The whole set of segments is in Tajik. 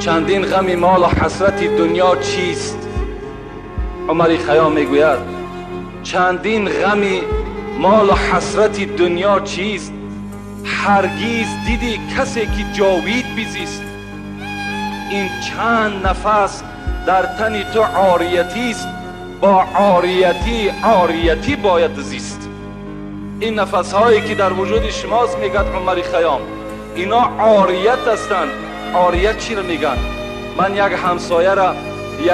Чандин ғами мол ва ҳасрати дунё чист? Умари Хайём мегӯяд: чандин ғами мол ва ҳасрати дунё чист? Ҳаргиз дидӣ касе ки ҷовид бизист? Ин чанд нафас дар тани ту ориятист, бо ориятӣ ориятӣ бояд зист. Ин нафасҳое ки дар вуҷуди шумост, мегӯяд Умари Хайём, ино орият ҳастанд. Орият чиро мегӯянд? Ман як ҳамсояра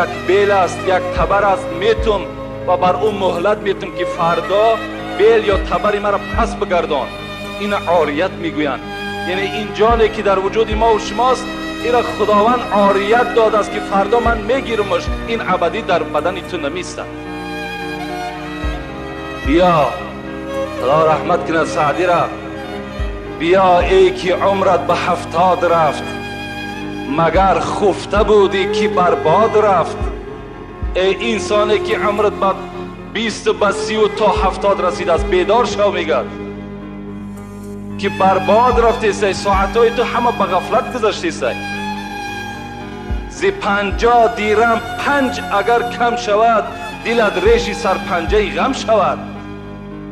як бел аст, як табар аст, метум ва бар ӯ муҳлат метум, ки фардо бел ё табари маро пас бигардон. Ина орият мегӯянд. Яъне ин ҷоне ки дар вуҷуди мо ва шумост, инро Худованд орият додааст, ки фардо ман мегирамаш, ин абадӣ дар бадани ту намеистад. Биё, Худо раҳмат кунад Саъдира, биё эй ки умрат ба 70 рафт, магар хуфта будӣ ки барбод рафт. Эй инсоне ки умрат ба 20, ба 30 то 70 расидааст, бедор шав, мегӯяд, ки барбод рафтесай, соатҳои ту ҳама ба ғафлат гузаштесай. Зи 50 дирам 5 агар кам шавад, дилат реши сарпанҷаи ғам шавад.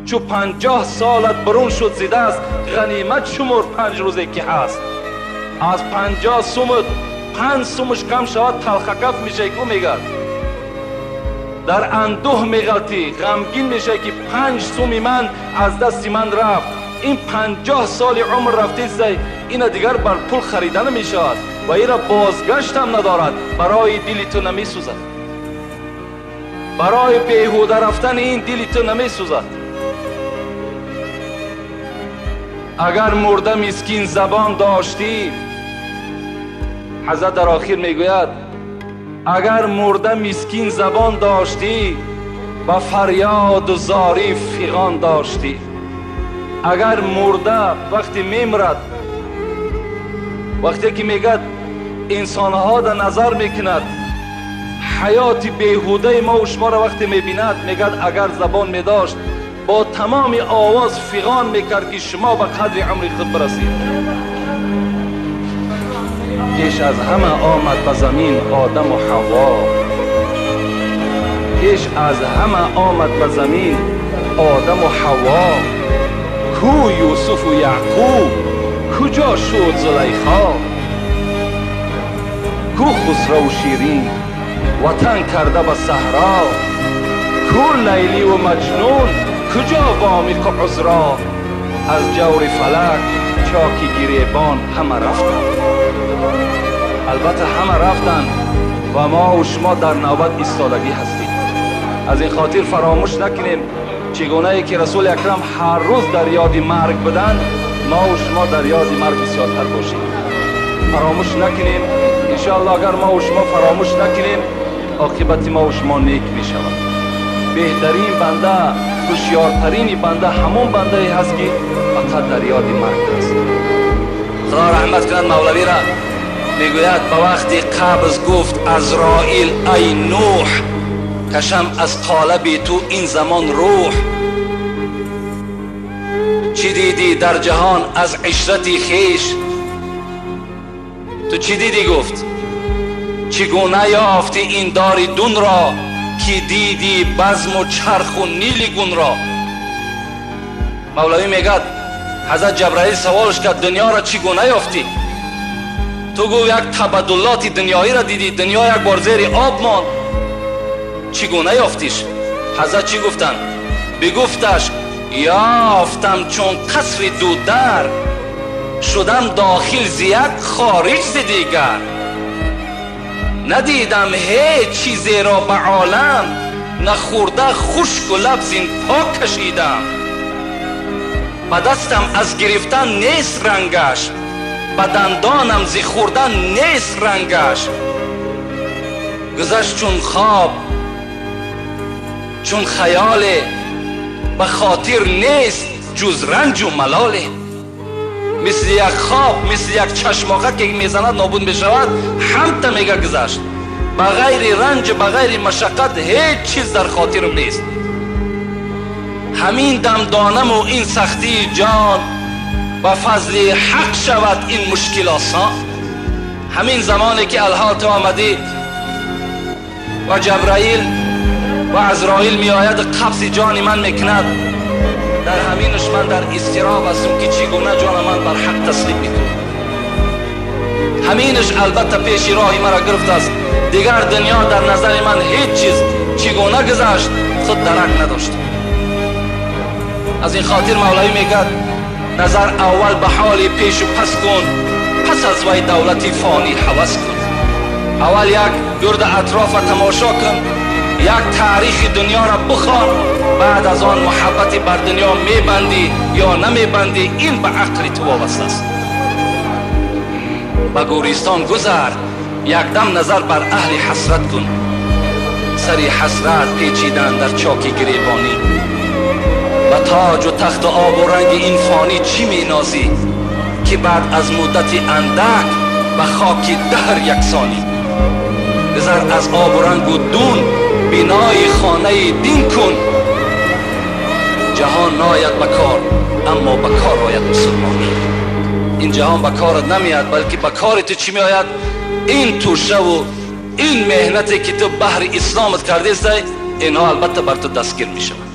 Чу 50 солат бурун шуд зи даст, ғанимат шумур 5 рӯзе ки ҳаст. Аз 50 сумут 5 сумуш кам шавад, талхакаф мешавӣ ку, мегӯяд. Дар андӯҳ меғалтӣ, ғамгин мешавӣ, ки 5 суми ман аз дасти ман рафт. Ин 50 соли умр рафтесай, ина дигар бар пул харида намешавад ва ира бозгаштам надорад. Барои дили ту намесӯзад, барои беҳуда рафтани ин дили ту намесӯзад. Агар мурда мискин забон доштӣ, ҳазрат дар охир мегӯяд, агар мурда мискин забон доштӣ, ба фарёду зорӣ фиғон доштӣ. Агар мурда вақте мемирад, вақте ки мегӯяд, инсонҳо дар назар мекунад, ҳаёти беҳудаи мо шуморо вақте мебинад, мегӯяд, агар забон медошт, бо тамоми овоз фиғон мекард, ки шумо ба қадри умри худ бирасед. Пеш аз ҳама омад ба замин Одаму Ҳавво, пеш аз ҳама омад ба замин Одаму Ҳавво. Ку Юсуфу Яъқуб, куҷо шуд Зулайхо? Ку Хусраву Ширин, ватан карда ба саҳро? Ку Лайливу Маҷнун, куҷо Вомиқу Узро? Аз ҷаври фалак чоки гиребон ҳама рафтанд. Албатта, ҳама рафтанд ва мо шумо дар навбат истодагӣ ҳастем. Аз ин хотир фаромӯш накунем, чӣ гунае ки Расули Акрам ҳар рӯз дар ёди марг буданд, мо шумо дар ёди марг бисёртар бошем. Фаромӯш накунем. Иншоалло, агар мо шумо фаромӯш накунем, оқибати мо шумо нек мешавад. Беҳтарин банда, ҳушёртарини банда ҳамон бандае ҳаст, ки фақат дар ёди марг аст. Худо раҳмат кунад Мавлавира, мегӯяд, ба вақти қабз гуфт Азроил: ай Нӯҳ, кашам аз қолаби ту ин замон рӯҳ. Чӣ дидӣ дар ҷаҳон аз ишрати хеш? Ту чӣ дидӣ, гуфт, чӣ гуна ёфтӣ ин дори дунро, ки дидӣ базму чарху нили гунро? Мавлавӣ мегӯяд, ҳазрат Ҷабраил саволш кард: дунёро чӣ гуна ёфтӣ? Ту гуфт, як табаддулоти дунёиро дидӣ, дунё як бор зери об монд, чӣ гуна ёфтиш? Ҳазрат чӣ гуфтанд? Бигуфташ: ёфтам чун қасри дудар, шудам дохил зи як, хориҷ зи дигар. Надидам ҳеҷ чизеро ба олам, нахӯрда хушку лаб зин по кашидам. Ба дастам аз гирифтан нест рангаш, ба дандонам зи хӯрдан нест рангаш. Гузашт чун хоб, чун хаёле, ба хотир нест ҷуз ранҷу малоле. Мисли як хоб, мисли як чашмоқа ки мезанад, нобуд мешавад, ҳамта мега гузашт. Ба ғайри ранҷ, ба ғайри машаққат ҳеҷ чиз дар хотирам нест. Ҳамин дам донаму ин сахтии ҷон, ба фазли ҳақ шавад ин мушкил осон. Ҳамин замоне ки алҳол ту омадӣ ва Ҷабраил ва Азроил меояд, қабзи ҷони ман мекунад, дар ҳаминаш ман дар изтироб ҳастам, ки чӣ гуна ҷони ман бар ҳақ таслим мекунам. Ҳаминаш албатта пеши роҳи маро гирифтааст. Дигар дунё дар назари ман ҳеҷ чиз, чӣ гуна гузашт, худ дарак надошт. Аз ин хотир Мавлавӣ мегӯяд: назар аввал ба ҳоли пешу пас кун, пас аз вай давлати фонӣ ҳавас кун. Аввал як гирду атрофа тамошо кун, як таърихи дунёро бихон, баъд аз он муҳаббати бар дунё мебандӣ ё намебандӣ, ин ба ақли ту вобаста аст. Ба гӯристон гузар, якдам назар бар аҳли ҳасрат кун. Сари ҳасрат печидан дар чоки гиребонӣ. Ба тоҷу тахту обу ранги ин фонӣ чӣ менозӣ, ки баъд аз муддати андак ба хоки даҳр яксонӣ. Гузар аз обу рангу дун, бинои хонаи дин кун. Ҷаҳон наояд ба кор, аммо ба кор ояд мусулмонӣ. Ин ҷаҳон ба корат намеяд, балки ба кори ту чӣ меояд? Ин тӯшаву ин меҳнате, ки ту баҳри исломат кардестай, инҳо албатта бар ту дастгир мешавад.